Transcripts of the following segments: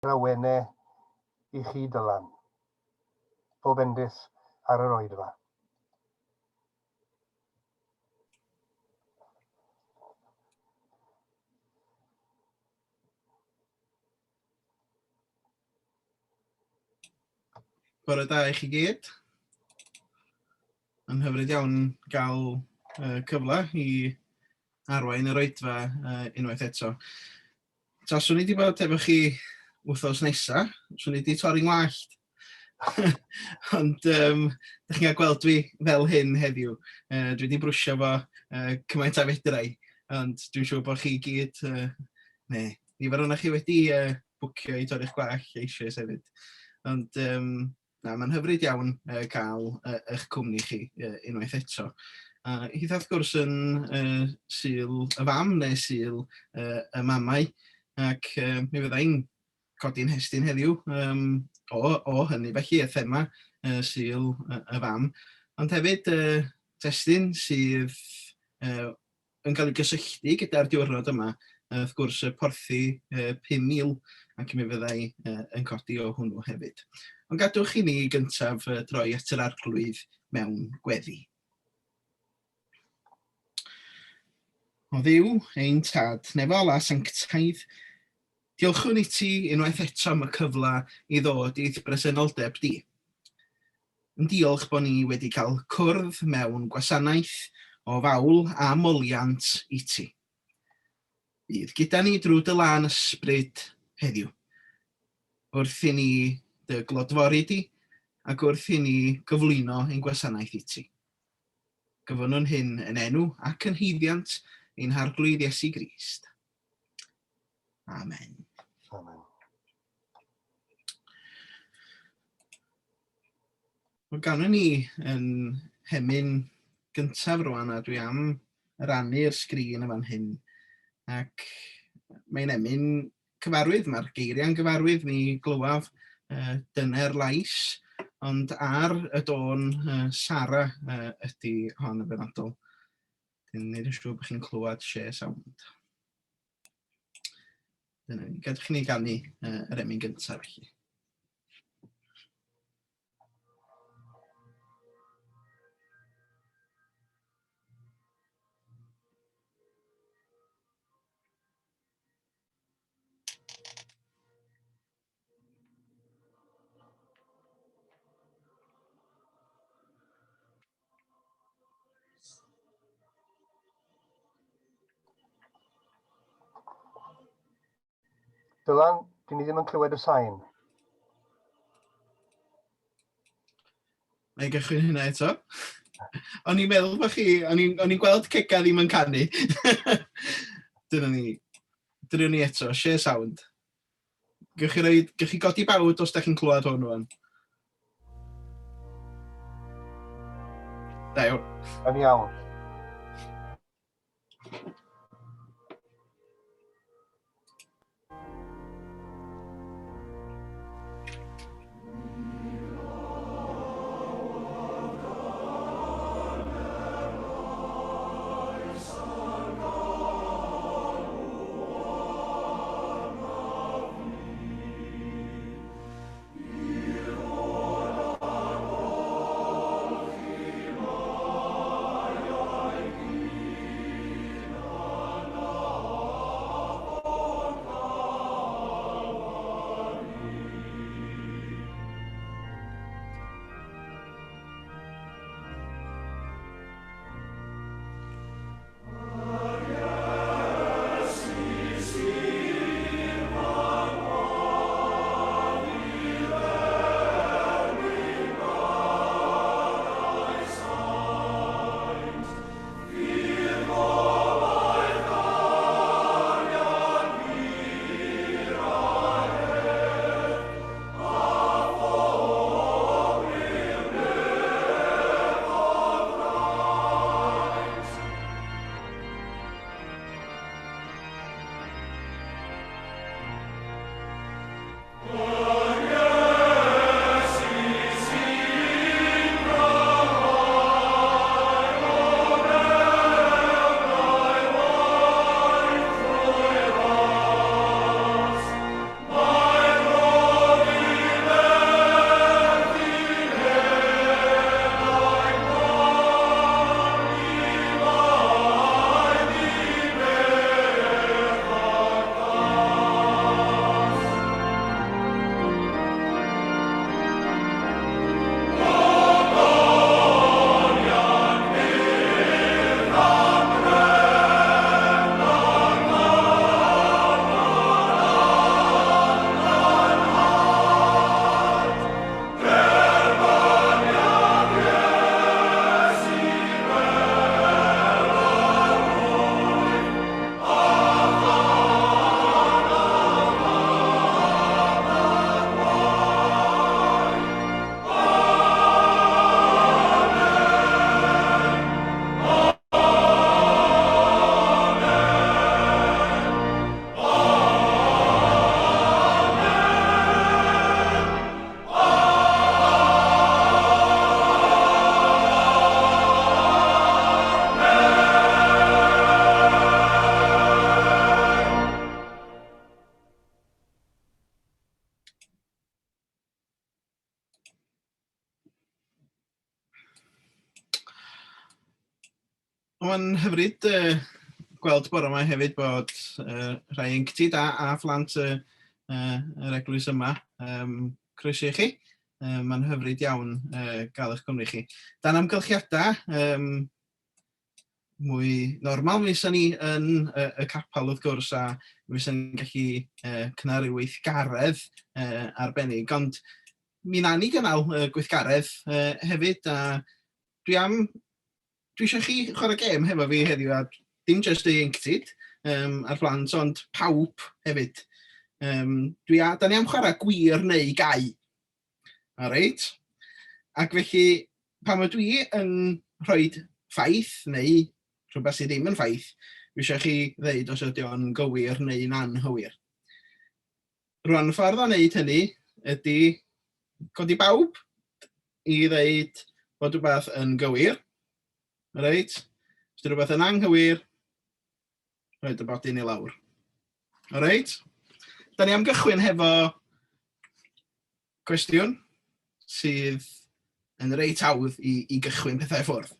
Awenau i chi, Dylan. Pob bendith ar yr oedfa. Bore da i chi gyd. Yn hyfryd iawn gael cyfle i arwain yr oedfa unwaith eto. Taswn i wedi bod efo chi wythnos nesa, swn i wedi torri'n ngwallt. Ond dach chi'n cael gweld dwi fel hyn heddiw. Dwi wedi brwsio fo cymaint â fedra i, ond dwi'n siŵr bod chi gyd, neu nifer ohonoch chi wedi bwcio i torri'ch gwallt eisoes hefyd. Ond na, mae'n hyfryd iawn cael eich cwmni chi unwaith eto. A hitha wrth gwrs yn Sul y Fam neu Sul y Mamau, ac mi fydda i'n codi'n nhestun heddiw o hynny felly, y thema Sul y Fam, ond hefyd testun sydd yn cael ei gysylltu gyda'r diwrnod yma, wrth gwrs, y porthi 5,000, ac mi fydda i yn codi o hwnnw hefyd. Ond gadwch i ni gyntaf droi at yr Arglwydd mewn gweddi. O Dduw, ein Tad, nefol a sanctaidd, diolchwn i ti unwaith eto am y cyfle i ddod i'th bresenoldeb di. Yn diolch bod ni wedi cael cwrdd mewn gwasanaeth o fawl a moliant i ti. Bydd gyda ni drwy dy lân ysbryd heddiw, wrth i ni dy glodfori di ac wrth i ni gyflwyno ein gwasanaeth i ti. Gofynnwn hyn yn enw ac yn haeddiant ein Harglwydd Iesu Grist. Amen. Amen. Wel, ganwn ni yn hemyn gyntaf rwan, a dwi am rannu'r sgrin yn fan hyn. Ac mae'n emyn cyfarwydd, mae'r geiriau'n gyfarwydd, mi glywaf dyner lais, ond ar y dôn Sara ydy hon yn benodol. Dwi'n neud yn siŵr bod chi'n clywed share sound. Dyna ni. Gadwch i ni ganu yr emyn gyntaf felly. Dylan, dyn ni ddim yn clywed y sain. Mae'n gychwyn hynna eto. O'n i'n meddwl bod chi, o'n i'n gweld cega ddim yn canu. Dyna ni. Dyna ni eto, share sound. Gewch chi roid, gewch chi godi bawd os da chi'n clywed hwn rwan. Da iawn. Yn iawn. Mae'n hyfryd gweld bore yma hefyd bod rhai ieuenctid a phlant yr eglwys yma. Croeso i chi. Mae'n hyfryd iawn gael eich cwmni chi. Dan amgylchiadau mwy normal, mi fysa ni yn y capel wrth gwrs a mi fysa ni'n gallu cynnal rhyw weithgaredd arbennig, ond mi wna ni gynnal gweithgaredd hefyd a dwi am dwi eisiau chi chwarae gêm hefo fi heddiw, a dim jyst y ieuenctid a'r plant, ond pawb hefyd. Dwi a, da ni am chwarae gwir neu gau. A reit. Ac felly, pan ydw i yn rhoi ffaith neu rhywbeth sydd ddim yn ffaith, dwi eisiau chi ddeud os ydy o'n gywir neu'n anghywir. Rwan, y ffordd o wneud hynny ydy codi bawb i ddeud bod rhywbeth yn gywir. Reit? Os ydy rhywbeth yn anghywir, rhaid y bodyn i lawr. Reit? Da ni am gychwyn hefo cwestiwn sydd yn reit hawdd i gychwyn pethau i ffwrdd.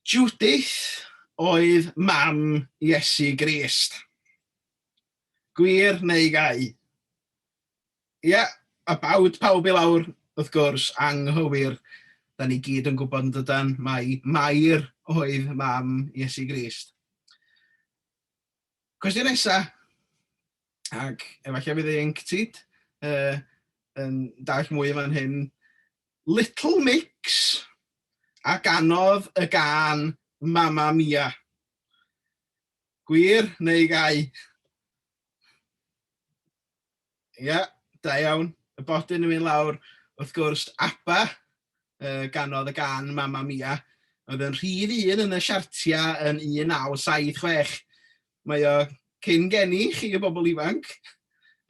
Judith oedd mam Iesu Grist. Gwir neu gau? Ie, a bawd pawb i lawr, wrth gwrs, anghywir. Da ni gyd yn gwybod yn dydan, mai Mair oedd mam Iesu Grist. Cwestiwn nesa, ac efallai fydd ieuenctid yn dallt mwy fan hyn. Little Mix a ganodd y gân Mamma Mia. Gwir neu gau? Ia, da iawn. Y bodyn yn mynd lawr, wrth gwrs, ABBA ganodd y gân Mamma Mia. Oedd yn rhif un yn y siartiau yn 1976. Mae o cyn geni chi y bobl ifanc.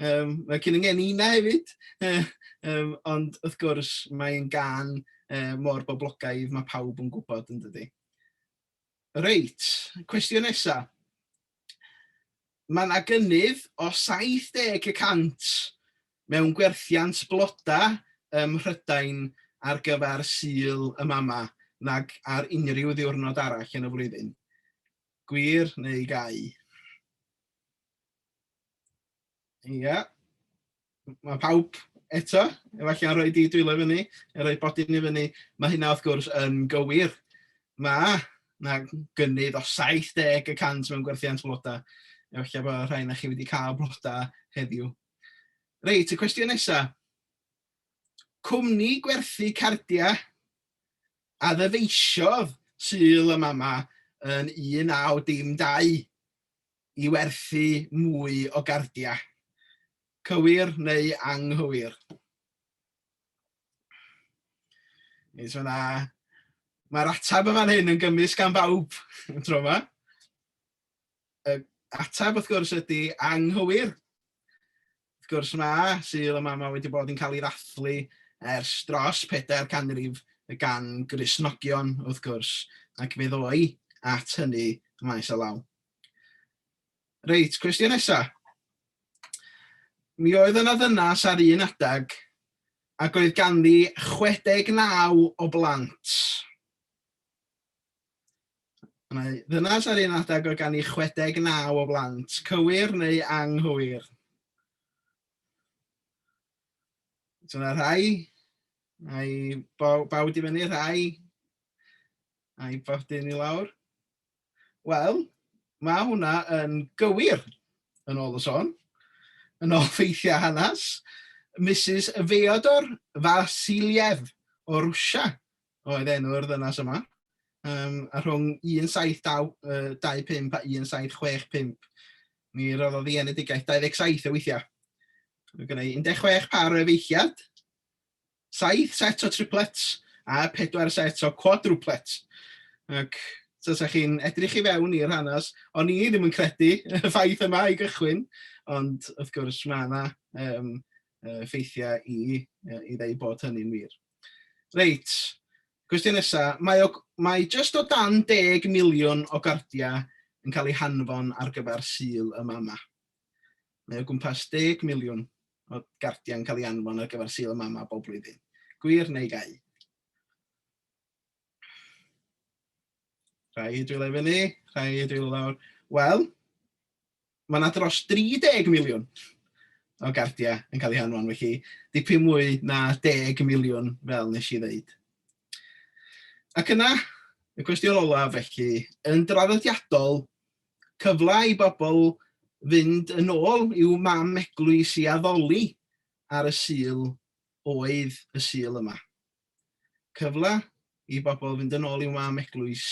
Mae cyn yng ngeni inna hefyd. Ond wrth gwrs, mae'n gân mor boblogaidd, mae pawb yn gwybod yn dydy. Reit, cwestiwn nesa. Mae 'na gynnydd o 70 y cant mewn gwerthiant blodau ym Mhrydain ar gyfer Sul y Mamau nag ar unrhyw ddiwrnod arall yn y flwyddyn. Gwir neu gau? Ia. Mae pawb eto, efallai yn rhoi di dwylo fyny, yn rhoi bodyn i fyny. Mae hynna wrth gwrs yn gywir. Mae na gynnydd o 70 y cant mewn gwerthiant blodau. Efallai bod rhai na chi wedi cael blodau heddiw. Reit, y cwestiwn nesaf. Cwmni gwerthu cardiau a ddyfeisiodd Sul y Mama yn 1912 i werthu mwy o gardiau. Cywir neu anghywir? Neu so na, mae'r ateb yn fan hyn yn gymysg gan bawb y tro yma. Y ateb wrth gwrs ydy anghywir. Wrth gwrs mae Sul y Mama wedi bod yn cael ei ddathlu ers dros 4 canrif gan Gristnogion wrth gwrs, ac fe ddoi at hynny maes o law. Reit, cwestiwn nesa. Mi oedd yna ddynas ar un adeg ac oedd ganddi 69 o blant. Yna ddynas ar un adeg oedd ganddi 69 o blant. Cywir neu anghywir? So yna rhai, a'i bawd i fyny, rhai, a'i bodyn i lawr. Wel, mae hwnna yn gywir, yn ôl y sôn. Yn ôl ffeithiau hanes, Mrs Feodor Vasiliev o Rwsia oedd enw'r ddynas yma. A rhwng 1725 a 1765, mi roddodd hi enedigaeth 27 o weithiau. Mae gen i 16 par o efeilliad, 7 set o triplets a 4 set o quadruplets. Ac tasa chi'n edrych i fewn i'r hanes, o'n i ddim yn credu y ffaith yma i gychwyn, ond wrth gwrs mae yna ffeithiau i ddeud bod hynny'n wir. Reit, cwestiwn nesaf. Mae jyst o dan 10 miliwn o gardiau yn cael eu hanfon ar gyfer Sul y Mama. Mae o gwmpas 10 miliwn o gardiau'n cael ei anfon ar gyfer Sul y Mama bob blwyddyn. Gwir neu gau? Rhai dwylo i fyny, rhai dwylo lawr. Wel, mae yna dros 30 miliwn o gardiau yn cael eu hanfon, felly dipyn mwy na 10 miliwn fel nes i ddeud. Ac yna, y cwestiwn olaf felly, yn draddodiadol, cyfle i bobl fynd yn ôl i'w mam eglwys i addoli ar y Sul oedd y Sul yma. Cyfle i bobl fynd yn ôl i'w mam eglwys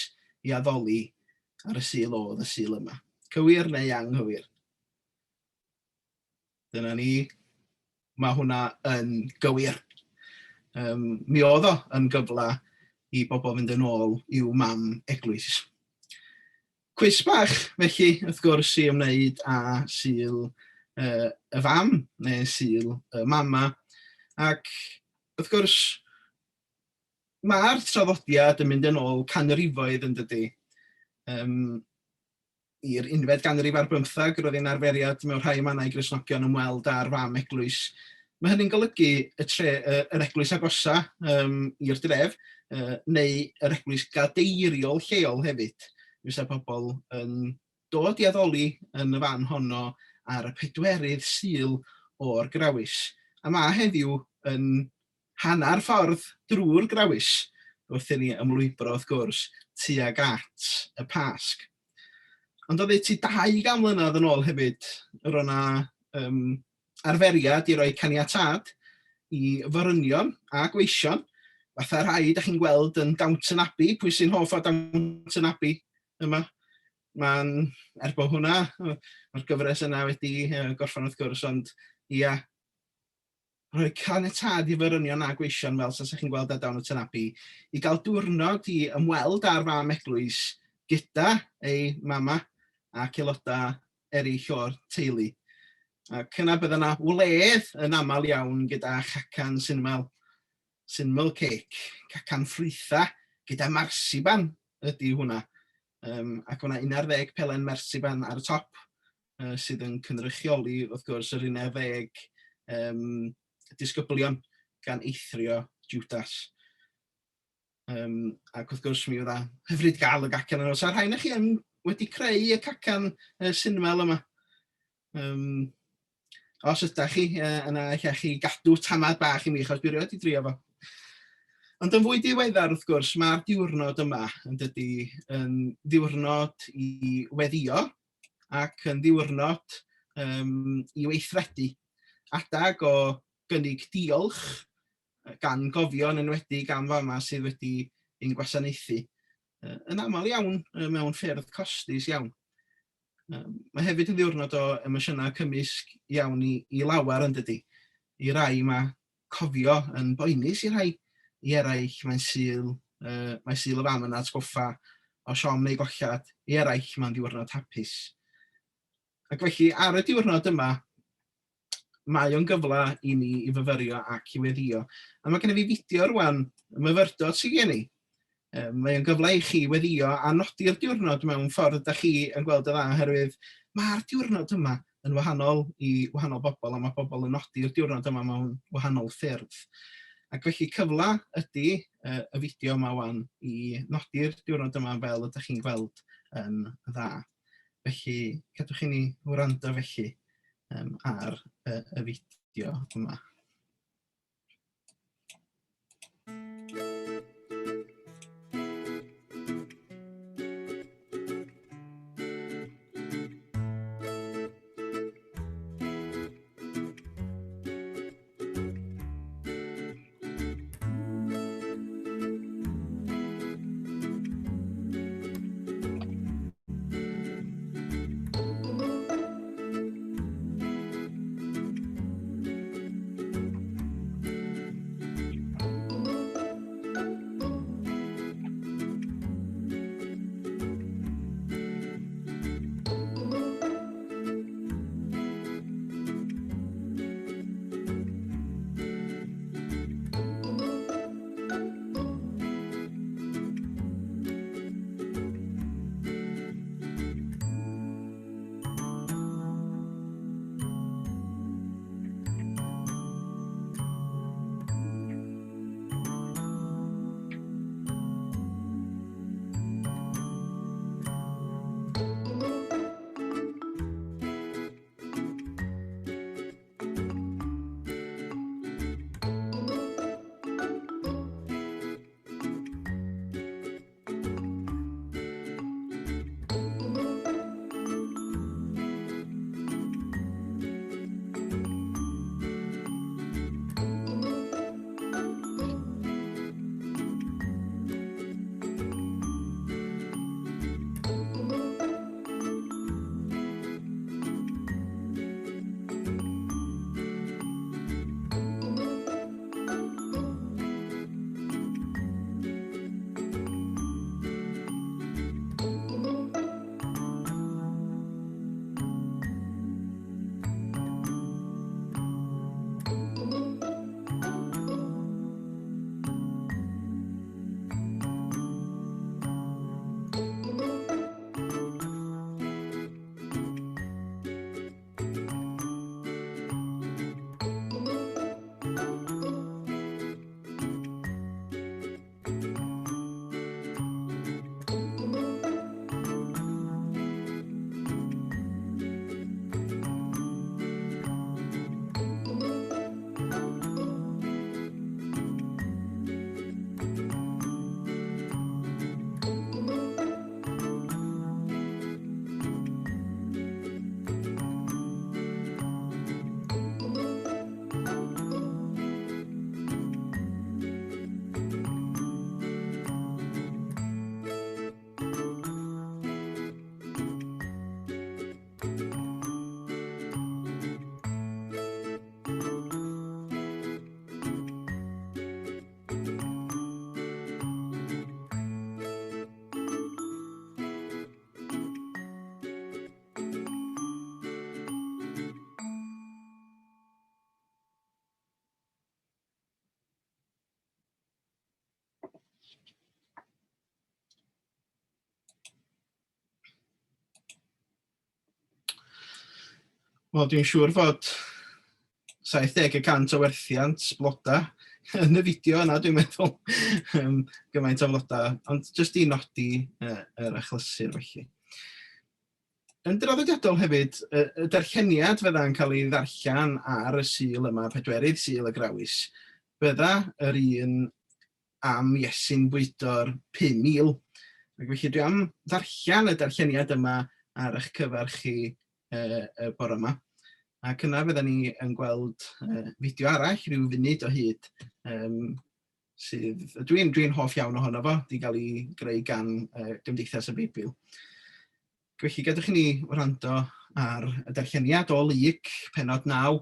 i addoli ar y Sul oedd y Sul yma. Cywir neu anghywir? Dyna ni. Mae hwnna yn gywir. Mi oedd o yn gyfle i bobl fynd yn ôl i'w mam eglwys. Cwis bach, felly, wrth gwrs, i ymwneud â Sul y Fam, neu Sul y Mama. Ac, wrth gwrs, mae'r traddodiad yn mynd yn ôl canrifoedd yn dydy. I'r unfed ganrif ar bymtheg, roedd hi'n arferiad mewn rhai mannau i Gristnogion ymweld â'r fam eglwys. Mae hynny'n golygu y tre, yr eglwys agosa i'r dref, neu yr eglwys gadeiriol lleol hefyd. Fysa pobl yn dod i addoli yn y fan honno ar y pedwerydd Sul o'r Grawys. A mae heddiw yn hanner ffordd drwy'r Grawys wrth i ni ymlwybro wrth gwrs tuag at y Pasg. Ond oddeutu 200 mlynedd yn ôl hefyd, roedd yna arferiad i roi caniatâd i forynion a gweision, fatha rhai da chi'n gweld yn Downton Abbey, pwy sy'n hoff o Downton Abbey yma? Mae'n, er bod hwnna, mae'r gyfres yna wedi gorffen wrth gwrs, ond ia, rhoi caniatâd i forynion a gweision, fel sa chi'n gweld ar Downton Abbey, i gael diwrnod i ymweld â'r fam eglwys gyda ei mama ac aelodau eraill o'r teulu. Ac yna bydda yna wledd yn aml iawn gyda chacan sinmel, sinmel cake, cacan ffrwythau gyda marsiban ydy hwnna. Ac mae yna 11 pelen marsiban ar y top sydd yn cynrychioli, wrth gwrs, yr 11 disgyblion gan eithrio Judas. Ac wrth gwrs, mi fydda hyfryd gael y gacan yno. Sa'r rhain chi yn wedi creu y cacan sinmel yma. Os ydach chi, yna eich chi gadw tamad bach i mi, achos dwi rioed i drio fo. Ond yn fwy diweddar, wrth gwrs, mae'r diwrnod yma yn dydy yn ddiwrnod i weddio ac yn ddiwrnod i weithredu. Adag o gynnig diolch gan gofio yn enwedig am fama sydd wedi ein gwasanaethu. Yn aml iawn mewn ffyrdd costus iawn. Mae hefyd yn ddiwrnod o emosiynau cymysg iawn i lawer yn dydy. I rai mae cofio yn boenus i rhai, i eraill mae'n Sul, mae Sul y Fam yn atgoffa o siom neu golled, i eraill mae'n ddiwrnod hapus. Ac felly ar y diwrnod yma, mae o'n gyfle i ni i fyfyrio ac i weddio. A mae gennym fi fideo rwan, myfyrdod sydd gen i. Mae o'n gyfle i chi weddio a nodi'r diwrnod mewn ffordd ydych chi yn gweld y dda, oherwydd mae'r diwrnod yma yn wahanol i wahanol bobl, a mae bobl yn nodi'r diwrnod yma mewn wahanol ffyrdd. Ac felly cyfle ydy y fideo yma wan i nodi'r diwrnod yma fel ydych chi'n gweld yn dda. Felly, cadwch i ni wrando felly ar y fideo yma. Wel, dwi'n siŵr fod 70% o werthiant bloda yn y fideo yna, dwi'n meddwl. um, gymaint o floda, ond jyst i nodi uh, yr achlysur felly. Yn draddodiadol hefyd, y, y darlleniad fydda'n cael ei ddarllen ar y Sul yma, pedwerydd Sul y Grawys, bydda yr un am Iesu'n bwydo'r 5,000. Ac felly dwi am ddarllen y darlleniad yma ar eich cyfer chi uh, y bore yma. Ac yna fydda ni yn gweld uh, fideo arall, rhyw funud o hyd, um, sydd, dwi'n dwi hoff iawn ohono fo, di gael ei greu gan uh, Gymdeithas y Beibl. Felly gadwch i ni wrando ar y darlleniad o Luc, penod 9,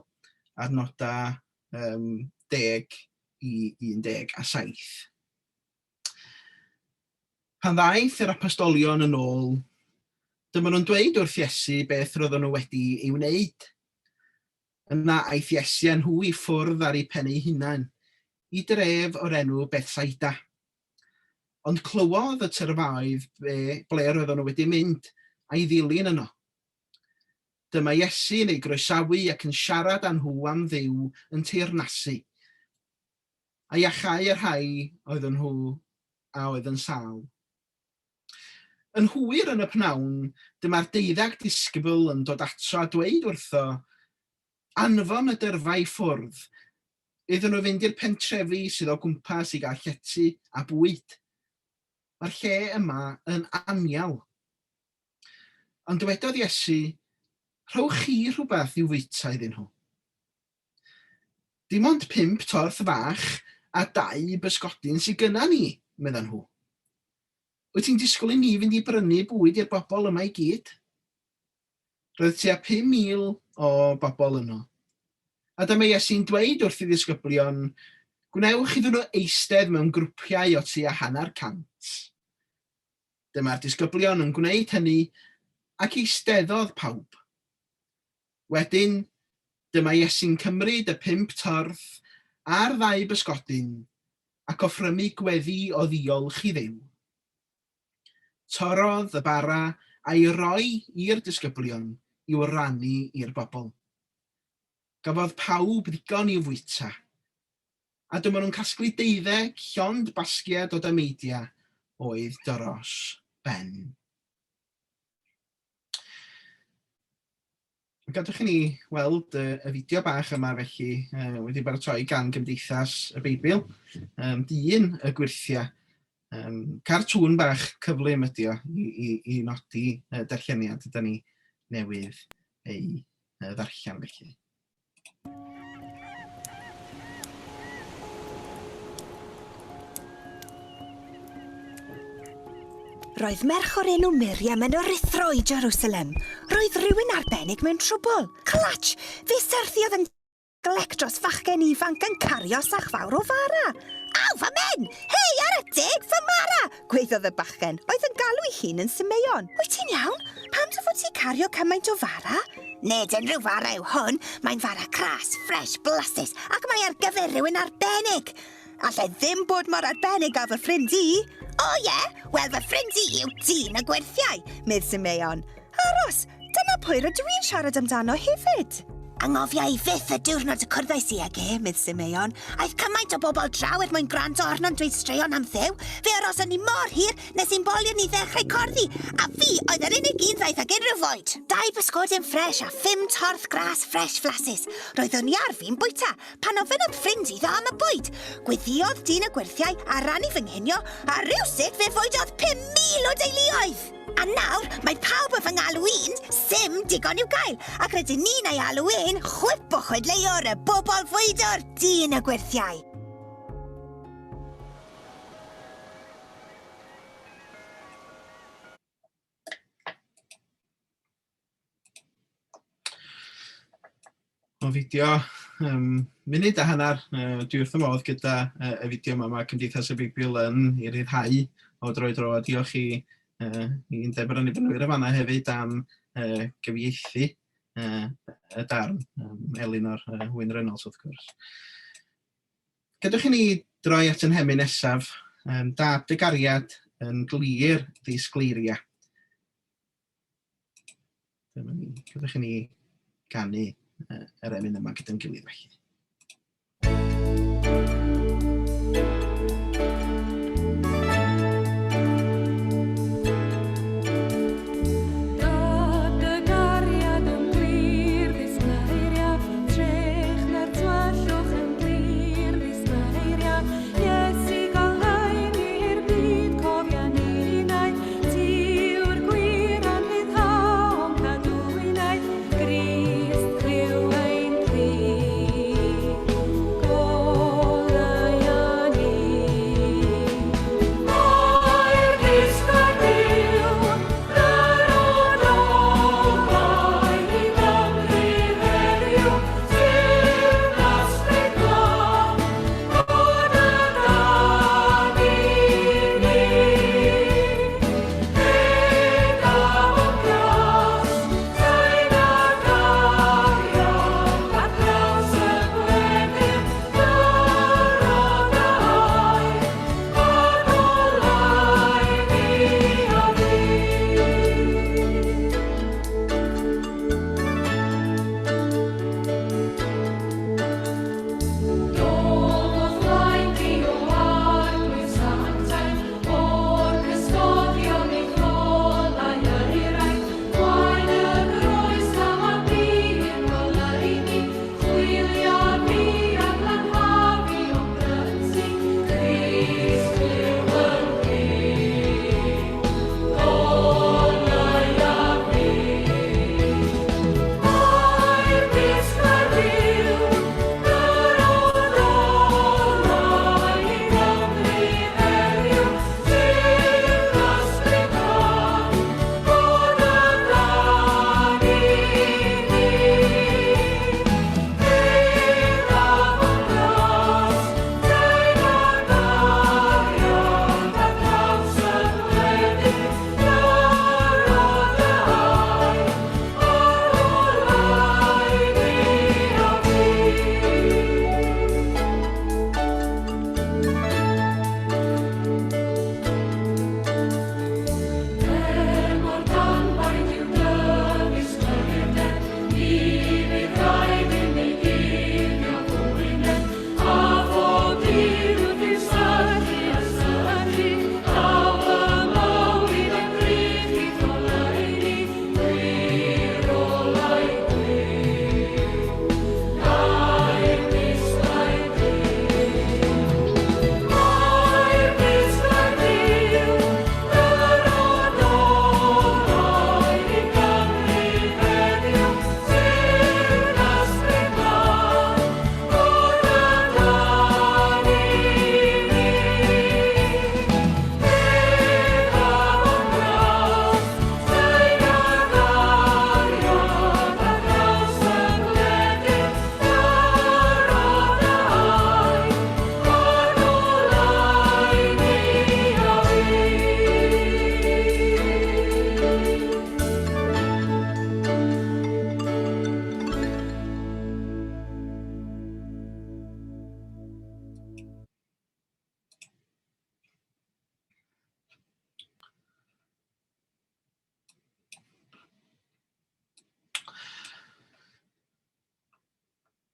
adnodau um, 10 i 17. Pan ddaeth yr apostolion yn ôl, dyma nhw'n dweud wrth Iesu beth roedden nhw wedi ei wneud. Yna aeth Iesu â nhw i ffwrdd ar eu pen eu hunain, i dref o'r enw Bethsaida. Ond clywodd y tyrfaoedd be, ble roedden nhw wedi mynd, a'i ddilyn yno. Dyma Iesu yn ei groesawu ac yn siarad â nhw am Dduw yn teyrnasu, a iachau y rhai oedden nhw a oedd yn sâl. Yn hwyr yn y pnawn, dyma'r deuddag disgybl yn dod ato a dweud wrtho, Anfon y dyrfa i ffwrdd, iddyn nhw fynd i'r pentrefi sydd o gwmpas i gael llety a bwyd. Mae'r lle yma yn anial. Ond dywedodd Iesu, Rhowch chi rhywbeth i'w fwyta iddyn nhw. Dim ond pump torth fach a dau bysgodyn sydd gynna ni, meddan nhw. Wyt ti'n disgwyl i ni fynd i brynu bwyd i'r bobl yma i gyd? Roedd tua 5,000 o bobl yno. A dyma Iesu'n dweud wrth ei ddisgyblion, Gwnewch iddyn nhw eistedd mewn grwpiau o tua hanner cant. Dyma'r disgyblion yn gwneud hynny, ac eisteddodd pawb. Wedyn, dyma Iesu'n cymryd y pump torth a'r ddau bysgodyn, ac offrymu gweddi o ddiolch i Dduw. Torrodd y bara a'i roi i'r disgyblion i'w rannu i'r bobl. Gafodd pawb ddigon i'w fwyta, a dyma nhw'n casglu deuddeg llond basgiad o dameidiau oedd dros ben. Gadwch i ni weld y, y fideo bach yma felly, uh, wedi baratoi gan Gymdeithas y Beibl, um, dyn y gwyrthiau. Um, cartŵn bach cyflym ydi o i, i, i nodi uh, darlleniad yda ni newydd ei uh, ddarllen felly. Roedd merch o'r enw Miriam yn aruthrol i Jerusalem. Roedd rhywun arbennig mewn trwbl. Clatch! Fe syrthiodd yn glec dros fachgen ifanc yn cario sach fawr o fara. Aw, fy men! Hei, ar y deg, fy mara! Gwaeddodd y bachgen, oedd yn galw ei hun yn Simeon. Wyt ti'n iawn? Pam dy fod ti'n cario cymaint o fara? Nid unrhyw fara yw hwn, mae'n fara cras, ffres, blasus, ac mae ar gyfer rhywun arbennig. Allai ddim bod mor arbennig â fy ffrind i. O ie, wel fy ffrind i yw dyn y gwyrthiau, medd Simeon. Aros, dyna pwy rydw i'n siarad amdano hefyd. Anghofia i fyth y diwrnod y cwrddais i ag e, medd Simeon. Aeth cymaint o bobl draw er mwyn gwrando arno'n dweud straeon am Dduw. Fe aroson ni mor hir nes i'n bolion ni ddechrau corddi, a fi oedd yr unig un ddaeth ag unrhyw fwyd. Dau bysgodyn ffres a phum torth gras ffres flasus. Roeddwn i ar fin bwyta, pan ofynnodd ffrind iddo am y bwyd. Gweddïodd dyn y gwyrthiau a rannu fy nghinio, a rywsut fe fwydodd 5,000 o deuluoedd! A nawr, mae pawb yn fy ngalw i'n sim digon i'w gael, ac rydyn ni'n ei alw e'n chwip o chwedleuwr y bobl fwydwr dyn y gwyrthiau. O fideo um, munud a hanner. Uh, dwi wrth y modd gyda uh, y fideo yma. Mae Cymdeithas y Beibl yn ei ryddhau o dro i dro. A diolch i, uh, i Undeb yr Annibynwyr y fanna hefyd am uh, gyfieithu uh, y darn. Um, Elinor uh, Wyn Reynolds, wrth gwrs. Gadewch i ni droi at yn hemyn nesaf. Um, dad dy gariad yn glir ddisgleiria. Dyma ni. Gadewch i ni ganu yr emyn yma gyda'n gilydd felly.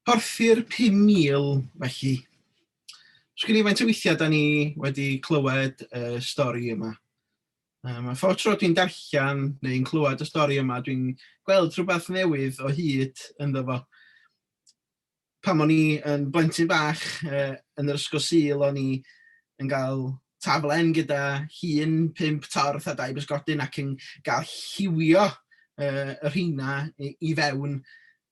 Porthi'r 5,000 felly. Sgwn i faint o weithiau da ni wedi clywed y stori yma. A phob tro dwi'n darllen neu'n clywed y stori yma, dwi'n gweld rhywbeth newydd o hyd ynddo fo. Pan o'n i yn blentyn bach yn yr ysgol Sul, o'n i yn cael taflen gyda llun 5 torth a 2 bysgodyn ac yn cael lliwio y rheina i fewn.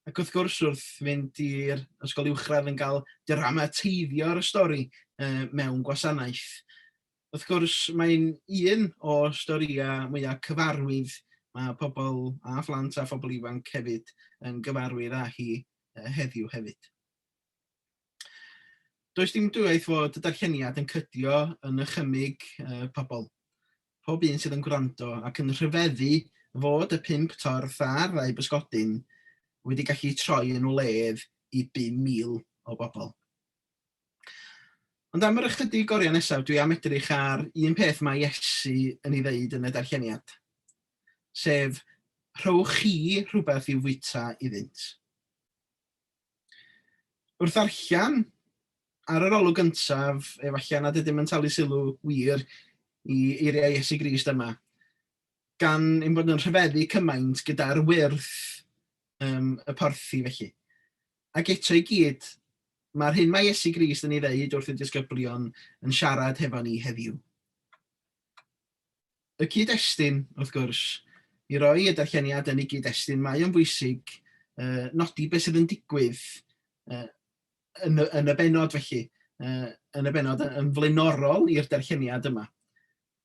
Ac wrth gwrs, wrth fynd i'r ysgol uwchradd yn cael dramateiddio'r stori mewn gwasanaeth. Wrth gwrs, mae'n un o storïau mwyaf cyfarwydd. Mae pobl a phlant a phobl ifanc hefyd yn gyfarwydd â hi heddiw hefyd. Does dim dwywaith fod y darlleniad yn cydio yn nychymyg pobl. Pob un sydd yn gwrando ac yn rhyfeddu fod y 5 torth a'r ddau bysgodyn wedi gallu troi yn wledd i 5,000 o bobl. Ond am yr ychydig oriau nesaf, dwi am edrych ar un peth mae Iesu yn ei ddeud yn y darlleniad, sef Rhowch chi rhywbeth i'w fwyta iddynt. Wrth ddarllen, ar yr olwg gyntaf, efallai nad ydym yn talu sylw wir i eiriau Iesu Grist yma, gan ein bod yn rhyfeddu cymaint gyda'r wyrth um, y porthi felly. Ac eto i gyd, mae'r hyn mae Iesu Grist yn ei ddeud wrth y disgyblion yn siarad hefo ni heddiw. Y cyd-destun, wrth gwrs, i roi y darlleniad yn ei gyd-destun, mae o'n bwysig uh, nodi beth sydd yn digwydd uh, yn, y, yn y benod felly, uh, yn y benod yn flaenorol i'r darlleniad yma.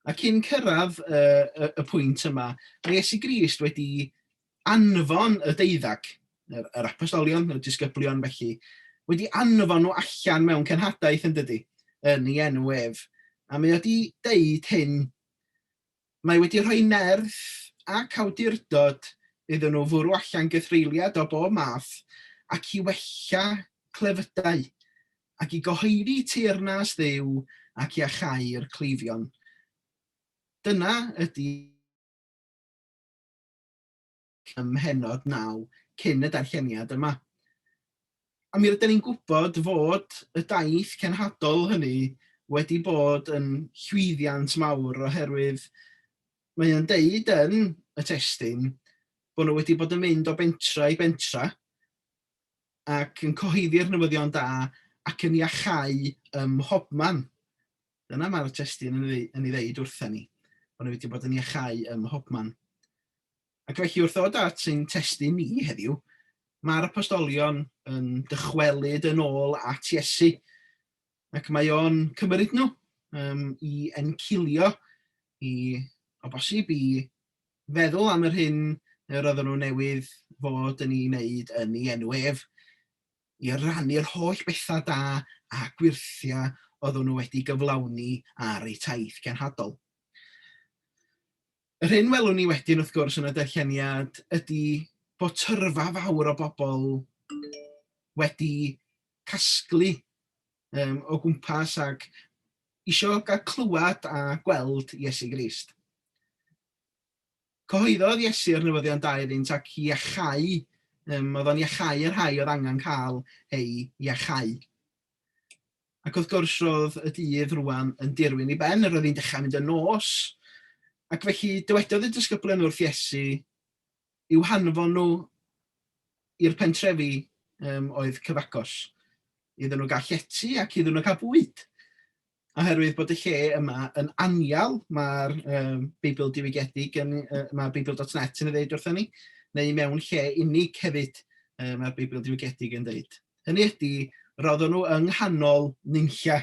A cyn cyrraedd uh, y, y pwynt yma, mae Iesu Grist wedi anfon y deuddag, yr, yr apostolion, y disgyblion felly, wedi anfon nhw allan mewn cenhadaeth yn dydy, yn ei enw ef. A mae wedi deud hyn, mae wedi rhoi nerth ac awdurdod iddyn nhw fwrw allan gythreuliad o bob math ac i wella clefydau, ac i gyhoeddi teyrnas Dduw ac iachau'r cleifion. Dyna ydy ym mhennod 9 cyn y darlleniad yma. A mi rydyn ni'n gwybod fod y daith cenhadol hynny wedi bod yn llwyddiant mawr oherwydd mae o'n deud yn y testun bod nhw wedi bod yn mynd o bentra i bentra ac yn cyhoeddi'r newyddion da ac yn iachau ym mhobman. Dyna mae'r testun yn ei, yn ei ddeud wrtha ni, bod nhw wedi bod yn iachau ym mhobman. Ac felly wrth ddod at ein testun ni heddiw, mae'r apostolion yn dychwelyd yn ôl at Iesu, ac mae o'n cymryd nhw um, i encilio, i, o bosib, i feddwl am yr hyn yr oedden nhw newydd fod yn ei wneud yn ei enw ef, i rannu'r holl bethau da a gwyrthiau oedden nhw wedi gyflawni ar eu taith genhadol. Yr hyn welwn ni wedyn, wrth gwrs, yn y darlleniad ydy bod tyrfa fawr o bobl wedi casglu um, o gwmpas ac isio gael clywed a gweld Iesu Grist. Cyhoeddodd Iesu'r newyddion da iddynt ac iachau, um, oedd o'n iachau y rhai oedd angen cael ei iachau. Ac wrth gwrs roedd y dydd rwan yn dirwyn i ben, yr oedd hi'n dechrau mynd yn nos, ac felly dywedodd y disgyblion wrth Iesu i'w hanfon nhw i'r pentrefi um, oedd cyfagos, iddyn nhw gael llety ac iddyn nhw gael bwyd. Oherwydd bod y lle yma yn anial, mae'r um, Beibl diwygiedig, yn, uh, mae Beibl.net yn ei ddeud wrthyn ni, neu mewn lle unig hefyd, uh, mae'r Beibl diwygiedig yn dweud. Hynny ydy, roedden nhw yng nghanol nunlla.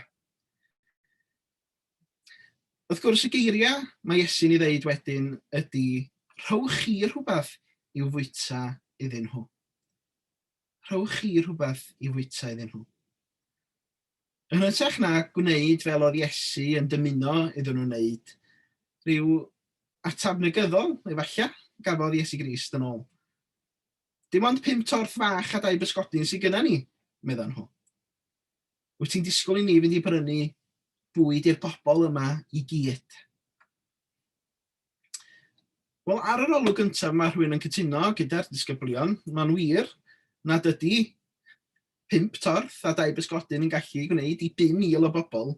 Wrth gwrs, y geiriau mae Iesu'n ei ddeud wedyn ydy, rhowch chi rhywbeth i'w fwyta iddyn nhw. Rhowch chi rhywbeth i'w fwyta iddyn nhw. Yn hytrach na gwneud fel oedd Iesu yn dymuno iddyn nhw wneud, rhyw ateb negyddol, efallai, gafodd Iesu Grist yn ôl. Dim ond pum torth fach a dau bysgodyn sydd gyda ni, meddon nhw. Wyt ti'n disgwyl i ni fynd i brynu bwyd i'r bobl yma i gyd? Wel, ar yr olwg gyntaf mae rhywun yn cytuno gyda'r disgyblion. Mae'n wir nad ydy pump torth a dau bysgodyn yn gallu gwneud i 5,000 o bobl.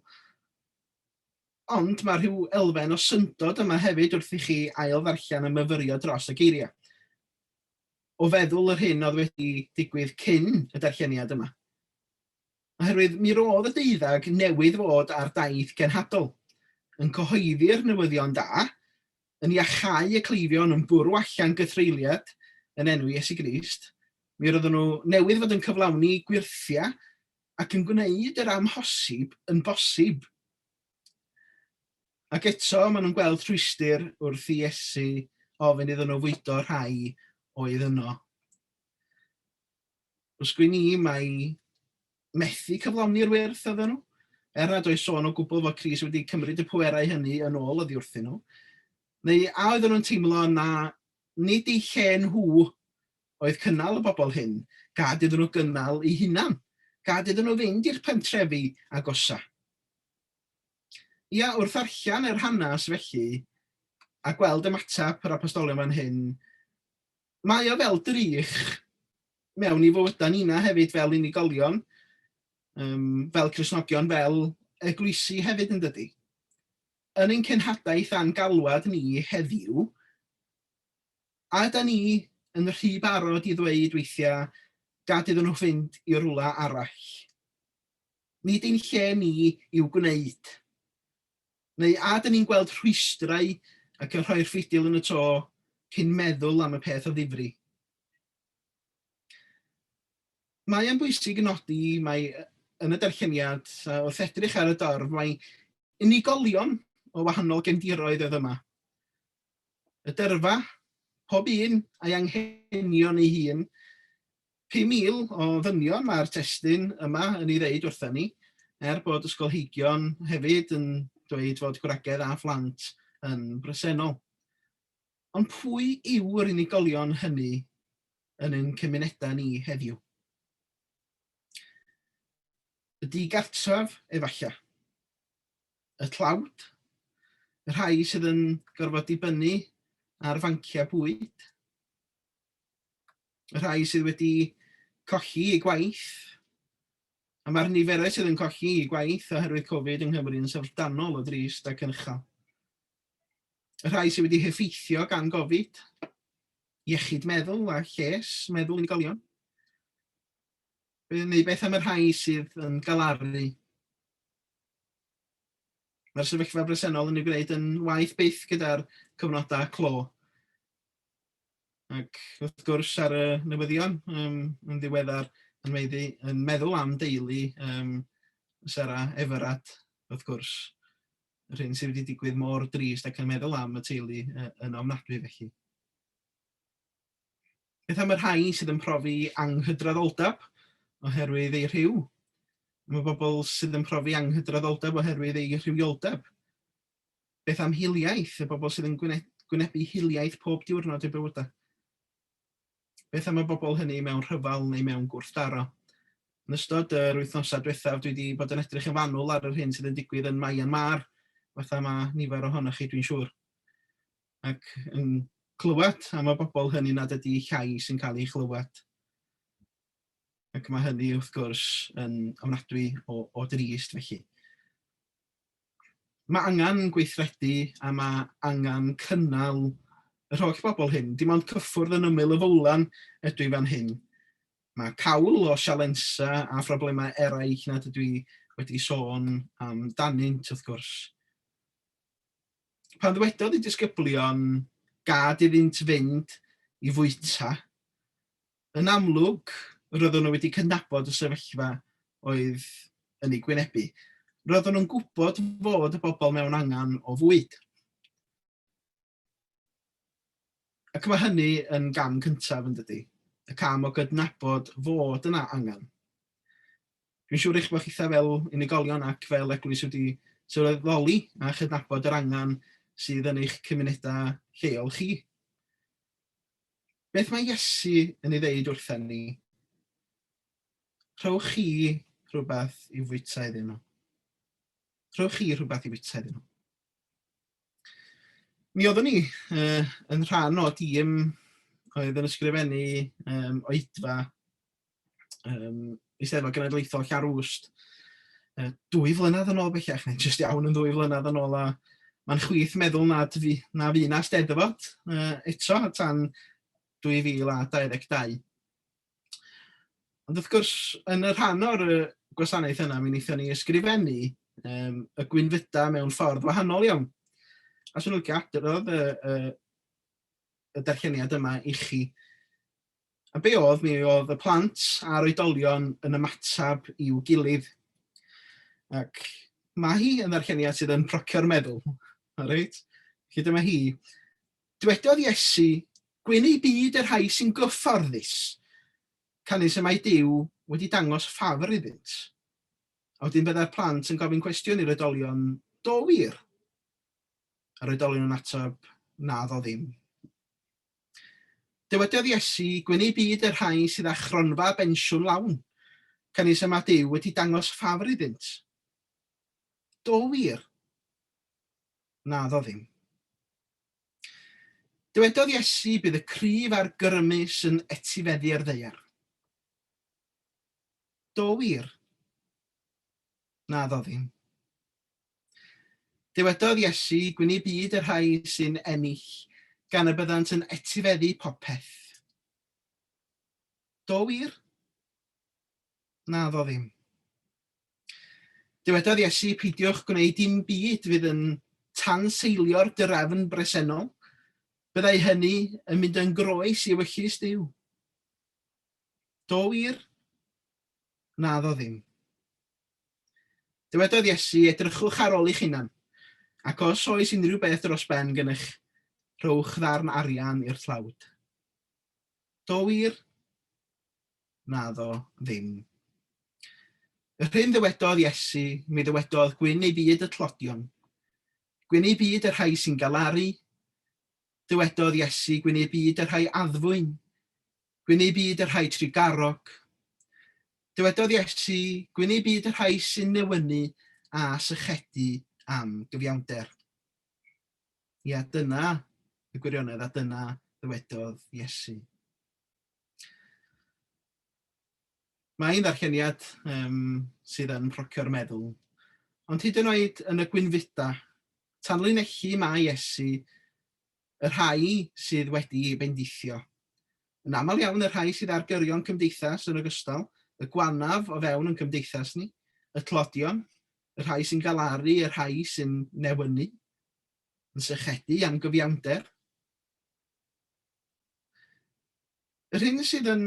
Ond mae rhyw elfen o syndod yma hefyd wrth i chi ail ddarllen a myfyrio dros y geiriau. O feddwl yr hyn oedd wedi digwydd cyn y darlleniad yma. Oherwydd mi roedd y deuddag newydd fod ar daith genhadol, yn cyhoeddi'r newyddion da, yn iachau y cleifion, yn bwrw allan gythreuliad yn enw Iesu Grist. Mi roedden nhw newydd fod yn cyflawni gwyrthiau ac yn gwneud yr amhosib yn bosib. Ac eto, maen nhw'n gweld rhwystr wrth i Iesu ofyn iddyn nhw fwydo rhai oedd yno. Os gwyn i, mae methu cyflawni'r wyrth oedden nhw. Er nad oes sôn o gwbl fod Crist wedi cymryd y pwerau hynny yn ôl oddi wrthyn nhw. Neu a oedden nhw'n teimlo na nid eu lle nhw oedd cynnal y bobl hyn, gad iddyn nhw gynnal eu hunan, gad iddyn nhw fynd i'r pentrefi agosa. Ia, wrth ddarllen yr hanes felly, a gweld ymateb yr apostolion fan hyn, Mae o fel drych mewn i fywydau nina hefyd fel unigolion, um, fel Cristnogion, fel eglwysi hefyd yn dydy. Yn ein cenhadaeth a'n galwad ni heddiw, a yda ni yn rhy barod i ddweud weithiau gad iddyn nhw fynd i rwla arall? Nid ein lle ni i'w gwneud. Neu a ydyn ni'n gweld rhwystrau ac yn rhoi'r ffidil yn y to cyn meddwl am y peth o ddifri? Mae e'n bwysig nodi mai yn y darlleniad, wrth edrych ar y dorf, mae unigolion o wahanol gefndiroedd oedd yma. Y dyrfa, pob un a'i anghenion ei hun, 5,000 o ddynion mae'r testun yma yn ei ddeud wrtha ni, er bod ysgolheigion hefyd yn dweud fod gwragedd a phlant yn bresennol. Ond pwy yw'r unigolion hynny yn ein cymunedau ni heddiw? Y digartref, efallai. Y tlawd? Y rhai sydd yn gorfod dibynnu ar fanciau bwyd? Y rhai sydd wedi colli eu gwaith? A mae'r niferoedd sydd yn colli eu gwaith oherwydd Covid yng Nghymru yn syfrdanol o drist ac yn uchel. Y rhai sydd wedi heffeithio gan Covid, iechyd meddwl a lles meddwl unigolion. Neu beth am y rhai sydd yn galaru? Mae'r sefyllfa bresennol yn ei gwneud yn waeth byth gyda'r cyfnodau clo. Ac wrth gwrs ar y newyddion um, yn ddiweddar yn, meiddi, yn meddwl am deulu um, Sarah Everard, wrth gwrs, yr hyn sydd wedi digwydd mor drist ac yn meddwl am y teulu yn ofnadwy felly. Beth am y rhai sydd yn profi anghydraddoldeb oherwydd eu rhyw? Am y bobl sydd yn profi anghydraddoldeb oherwydd eu rhywioldeb? Beth am hiliaeth, y bobl sydd yn gwynebu hiliaeth pob diwrnod eu bywydau? Beth am y bobl hynny mewn rhyfel neu mewn gwrthdaro? Yn ystod yr wythnosau diwethaf, dwi wedi bod yn edrych yn fanwl ar yr hyn sydd yn digwydd yn Myanmar, fatha mae nifer ohonoch chi dwi'n siŵr. Ac yn clywed am y bobl hynny nad ydy llais yn cael ei chlywed. Ac mae hynny wrth gwrs yn ofnadwy o, o drist felly. Mae angen gweithredu a mae angen cynnal yr holl bobl hyn. Dim ond cyffwrdd yn ymyl y fowlan ydw i fan hyn. Mae cawl o sialensau a phroblemau eraill nad ydw i wedi sôn amdanynt, wrth gwrs. Pan ddwedodd y disgyblion gad iddynt fynd i fwyta, Yn amlwg, roeddwn nhw wedi cydnabod y sefyllfa oedd yn ei gwynebu. Roeddwn nhw'n gwybod fod y bobl mewn angen o fwyd. Ac mae hynny yn gam cyntaf, yn dydy? Y cam o gydnabod fod yna angen. Dwi'n siŵr eich bod chitha fel unigolion ac fel eglwys wedi sylweddoli a chydnabod yr angen sydd yn eich cymunedau lleol chi. Beth mae Iesu yn ei ddeud wrtha ni? Rhowch chi rhywbeth i fwyta iddyn nhw. Rhowch chi rhywbeth i fwyta iddyn nhw. Mi oeddwn ni uh, yn rhan o dîm oedd yn ysgrifennu um, oedfa um, Eisteddfod Genedlaethol Llanrwst uh, dwy flynedd yn ôl bellach, neu jyst iawn yn ddwy flynedd yn ôl, a mae'n chwith meddwl nad fi, na fi na Steddfod uh, eto tan 2022. Ond wrth gwrs, yn y rhan o'r gwasanaeth yna, mi wnaethon ni ysgrifennu um, y gwynfyda mewn ffordd wahanol iawn. A swn i'n licio adrodd y, y, y darlleniad yma i chi. A be oedd, mi oedd y plant a'r oedolion yn ymateb i'w gilydd. Ac mae hi yn ddarlleniad sydd yn procio'r meddwl. Reit? Felly dyma hi. Dwedodd Iesu, gwyn ei byd y rhai sy'n gyfforddus, canys y mae Duw wedi dangos ffafr iddynt. A wedyn byddai'r plant yn gofyn cwestiwn i'r oedolion, do wir? A'r oedolion yn ateb, na ddo ddim. Dywedodd Iesu, Gwyn eu byd y rhai sydd â chronfa bensiwn lawn, canys y mae Duw wedi dangos ffafr iddynt. Do wir? Naddo ddim. Dywedodd Iesu bydd y cryf a'r grymus yn etifeddu'r ddaear. Do wir? Naddo ddim. Dywedodd Iesu, Gwyn eu byd y rhai sy'n ennill, gan y byddant yn etifeddu popeth. Do wir? Naddo ddim. Dywedodd Iesu, Peidiwch gwneud dim byd fydd yn tanseilio'r drefn bresennol. Byddai hynny yn mynd yn groes i ewyllys Duw. Do wir? Naddo ddim. Dywedodd Iesu, Edrychwch ar ôl eich hunan, ac os oes unrhyw beth dros ben gennych, rhowch ddarn arian i'r tlawd. Do wir? Naddo ddim. Yr hyn ddywedodd Iesu, mi ddywedodd gwyn ei byd y tlodion, gwyn ei byd y rhai sy'n galaru, dywedodd Iesu, gwyn ei byd y rhai addfwyn, Gwyn eu byd y rhai trugarog. Dywedodd Iesu, Gwyn eu byd y rhai sy'n newynu a sychedu am gyfiawnder. Ia, dyna y gwirionedd a dyna ddywedodd Iesu. Mae'n ddarlleniad um, sydd yn procio'r meddwl. Ond hyd yn oed yn y gwynfyda, tanlinellu mae Iesu y rhai sydd wedi eu bendithio. Yn aml iawn y rhai sydd ar gyrion cymdeithas yn ogystal, y gwanaf o fewn yn cymdeithas ni, y tlodion, y rhai sy'n galaru, y rhai sy'n newynu, yn sychedu am gyfiawnder. Yr hyn sydd yn...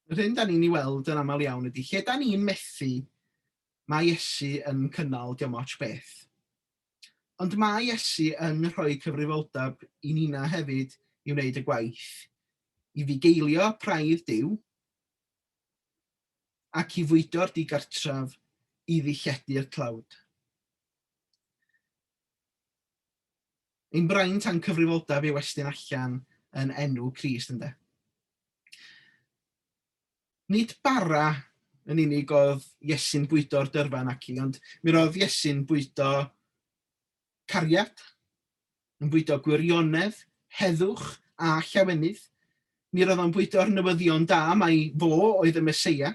Yr hyn da ni'n ei weld yn aml iawn ydy lle da ni'n methu, mae Iesu yn cynnal diom ots beth. Ond mae Iesu yn rhoi cyfrifoldeb i nina hefyd i wneud y gwaith, i fugeilio praidd Duw, ac i fwydo'r digartref, i ddilledu'r tlawd. Ein braint a'n cyfrifoldeb yw estyn allan yn enw Crist, ynde? Nid bara yn unig oedd Iesu'n bwydo'r dyrfa naci, ond mi roedd Iesu'n bwydo cariad, yn bwydo gwirionedd, heddwch a llawenydd. Mi roedd o'n bwydo'r newyddion da mai fo oedd y Meseia,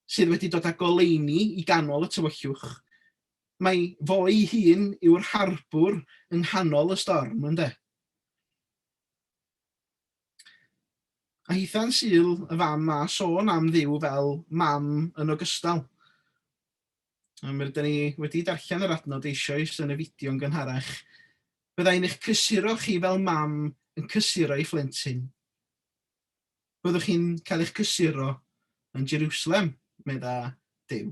sydd wedi dod â goleuni i ganol y tywyllwch. Mai fo ei hun yw'r harbwr yng nghanol y storm, ynde? A hitha'n Sul y fam a sôn am Dduw fel mam yn ogystal. A mi rydyn ni wedi darllen yr adnod eisoes yn y fideo yn gynharach. Byddai'n eich cysuro chi fel mam yn cysuro ei phlentyn. Byddwch chi'n cael eich cysuro yn Jerusalem, medda Duw.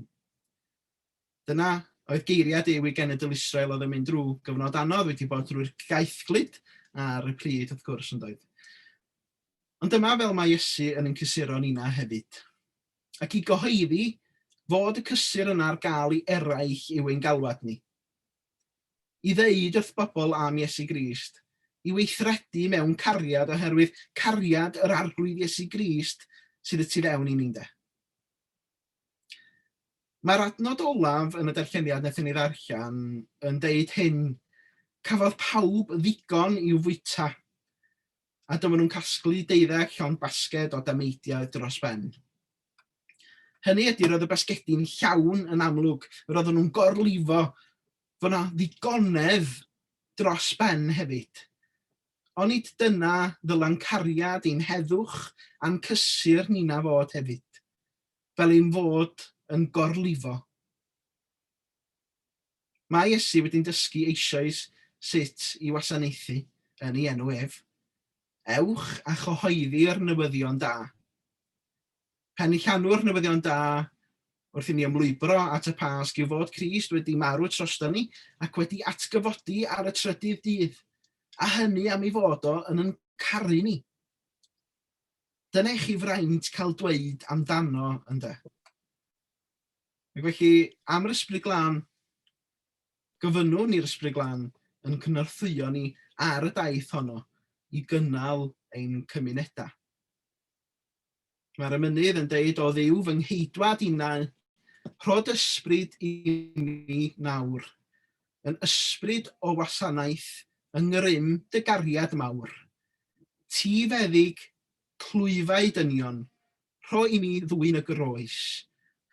Dyna oedd geiriau Duw i genedl Israel oedd yn mynd drwy gyfnod anodd, wedi bod drwy'r gaethglud ar y pryd, wrth gwrs, yn doedd. Ond dyma fel mae Iesu yn ein cysuro nina hefyd. Ac i gyhoeddi fod y cysur yna ar gael i eraill yw ein galwad ni. I ddeud wrth bobl am Iesu Grist, i weithredu mewn cariad oherwydd cariad yr Arglwydd Iesu Grist sydd y tu fewn i ni, ynde. Mae'r adnod olaf yn y darlleniad wnaethon ni ddarllen yn deud hyn, cafodd pawb ddigon i'w fwyta, a dyma nhw'n casglu deuddeg llond basged o dameidiau dros ben. Hynny ydy, roedd y basgedi'n llawn yn amlwg, roedden nhw'n gorlifo, fod 'na ddigonedd dros ben hefyd. Onid dyna ddyla'n cariad ein heddwch a'n cysur ninna fod hefyd, fel ein fod yn gorlifo? Mae Iesu wedi'n dysgu eisoes sut i wasanaethu yn ei enw ef. Ewch a chyhoeddi'r newyddion da. Penillanw'r newyddion da wrth i ni ymlwybro at y Pasg yw fod Crist wedi marw troston ni ac wedi atgyfodi ar y trydydd dydd, a hynny am ei fod o yn yn caru ni. Dyna i chi fraint cael dweud amdano, ynde. Ac felly, am yr Ysbryd Glân, gofynnwn i'r Ysbryd Glân yn cynorthwyo ni ar y daith honno i gynnal ein cymunedau. Mae'r emynydd yn deud, O Dduw, fy ngheidwad innau, rhod ysbryd i mi nawr, yn ysbryd o wasanaeth yng ngrym dy gariad mawr. Ti feddyg clwyfau dynion, rho i mi ddwyn y groes,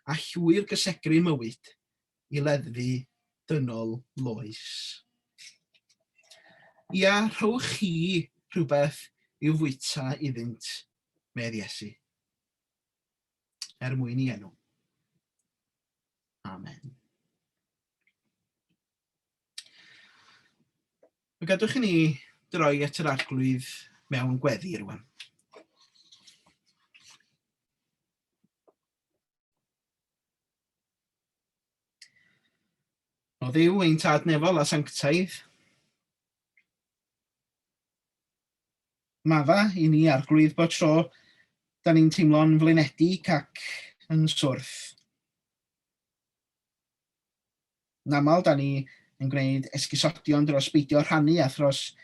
a llwyr gysegru mywyd i leddfu dynol loes. Ia, rhowch chi rhywbeth i'w fwyta iddynt, medd Iesu, er mwyn i enw. Amen. Gadwch i ni droi at yr Arglwydd mewn gweddi rwan. O Dduw, ein Tad nefol a sanctaidd, madda i ni Arglwydd bod tro da ni'n teimlo'n flinedig ac yn swrth. Yn aml, da ni yn gwneud esgusodion dros beidio rhannu a thros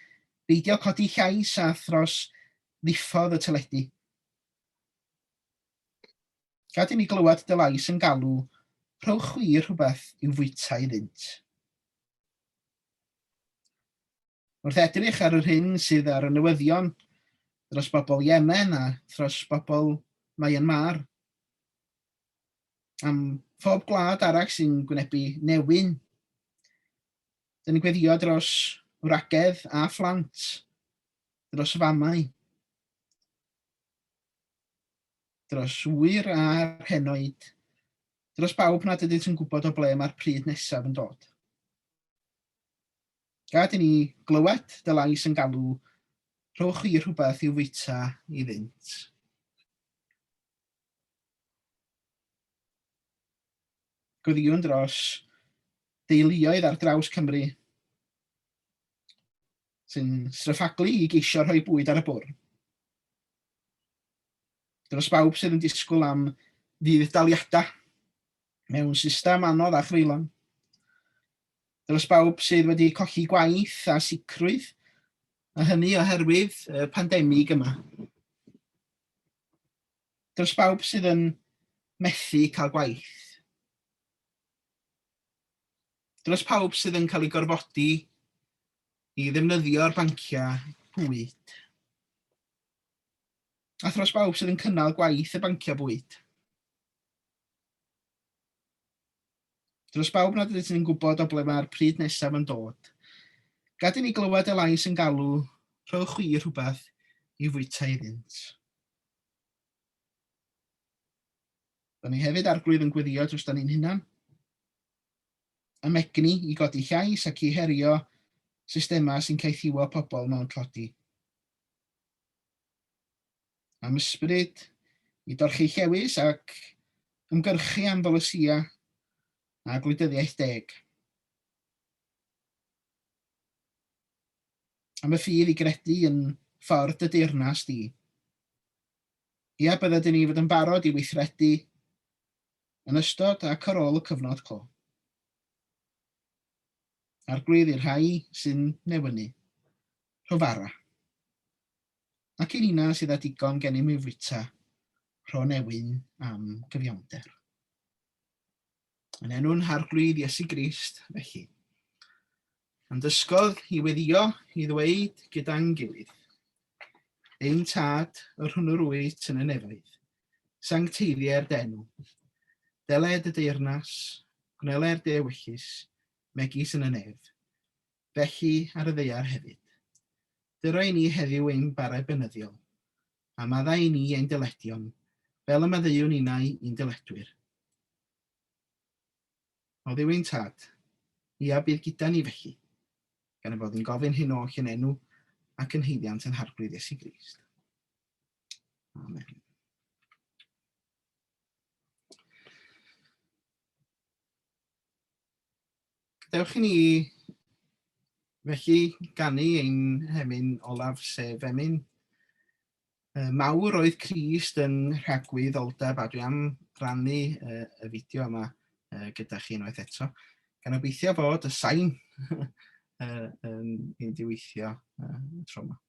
beidio codi llais a thros ddiffodd y teledu. Gad i mi glywed dy lais yn galw, rhowch chwi rhywbeth i'w fwyta iddynt. Wrth edrych ar yr hyn sydd ar y newyddion dros bobl Yemen a thros bobl Myanmar, am phob gwlad arall sy'n gwynebu newyn, dyn ni'n gweddio dros wragedd a phlant, dros famau, dros ŵyr a'r henoed, dros bawb nad ydynt yn gwybod o ble mae'r pryd nesaf yn dod. Gad i ni glywed dy lais yn galw, rhowch chi rhywbeth i'w fwyta iddynt. Gweddïwn dros deuluoedd ar draws Cymru sy'n stryffaglu i geisio rhoi bwyd ar y bwrdd. Dros bawb sydd yn disgwyl am fudd-daliadau mewn system anodd a chreulon. Dros bawb sydd wedi colli gwaith a sicrwydd, a hynny oherwydd y pandemig yma. Dros bawb sydd yn methu cael gwaith. Dros pawb sydd yn cael ei gorfodi i ddefnyddio'r banciau bwyd. A thros bawb sydd yn cynnal gwaith y banciau bwyd. Dros bawb nad ydynt yn gwybod o ble mae'r pryd nesaf yn dod. Gad i ni glywed y lais yn galw, rhowch chwi rhywbeth i fwyta iddynt. Da ni hefyd Arglwydd yn gweddio dros da ni'n hunan. Am egni i godi llais ac i herio systemau sy'n caethiwo pobl mewn tlodi. Am ysbryd i dorchi llewys ac ymgyrchu am bolisïau a gwleidyddiaeth deg. Am y ffydd i gredu yn ffordd dy deyrnas di. Ia, bydded i ni fod yn barod i weithredu yn ystod ac ar ôl y cyfnod clo. Arglwydd i'r rhai sy'n newynu, rho fara. Ac i nina sydd â digon gennym i'w fwyta, rho newyn am gyfiawnder. Yn enw'n Harglwydd Iesu Grist, felly. A'n dysgodd i weddio i ddweud gyda'n gilydd. Ein tad, yr hwnnw rwyt yn y nefoedd, sancteiddier d'enw. Deled y deyrnas, gwneler dy ewyllys, megis yn y nef, felly ar y ddaear hefyd. Dyro i ni heddiw ein bara beunyddiol, a maddau i ni ein dyledion, fel y maddeuwn ninnau i'n dyledwyr. O Dduw ein Tad, ia bydd gyda ni felly, gan y bod ni'n gofyn hyn oll yn enw ac yn haeddiant ein Harglwydd Iesu Grist. Amen. Dewch i ni felly ganu ein hemyn olaf, sef emyn mawr oedd Crist yn rhagwyddoldeb, a dwi am rannu y fideo yma gyda chi unwaith eto, gan obeithio fod y sain yn mynd i weithio y tro yma.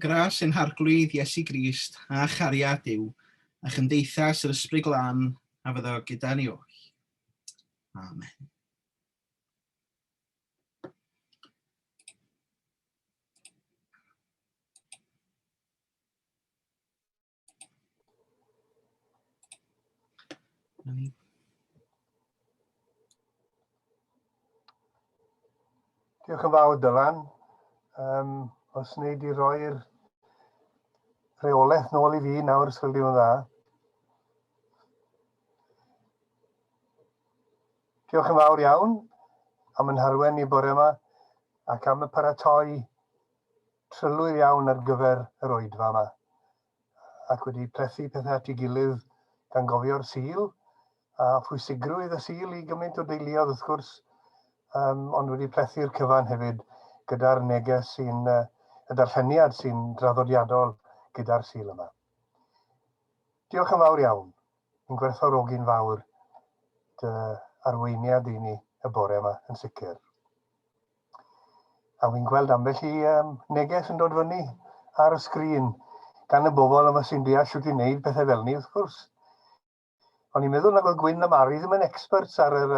Gras ein Harglwydd Iesu Grist a chariad Duw a chymdeithas yr Ysbryd Glân a fyddo gyda ni oll. Amen. Na ni. Diolch yn fawr, Dylan. Um, os wnei di roi'r rheolaeth nôl i fi nawr, os gweld i'n dda. Diolch yn fawr iawn am yn harwen i bore yma ac am y paratoi trylwyr iawn ar gyfer yr oedfa yma, ac wedi plethu pethau at ei gilydd gan gofio'r Sul, a phwysigrwydd y Sul i gymaint o deuluoedd wrth gwrs, um, ond wedi plethu'r cyfan hefyd gyda'r neges sy'n, uh, y darlleniad sy'n draddodiadol gyda'r Sul yma. Diolch yn fawr iawn. Yn gwerthfawrogi'n fawr dy arweiniad i ni y bore yma yn sicr. A wy'n gweld ambell i um, neges yn dod fyny ar y sgrin gan y bobl yma sy'n deall sut i wneud pethau fel ni, wrth gwrs. O'n i'n meddwl nag oedd Gwyn a Mari ddim yn experts ar yr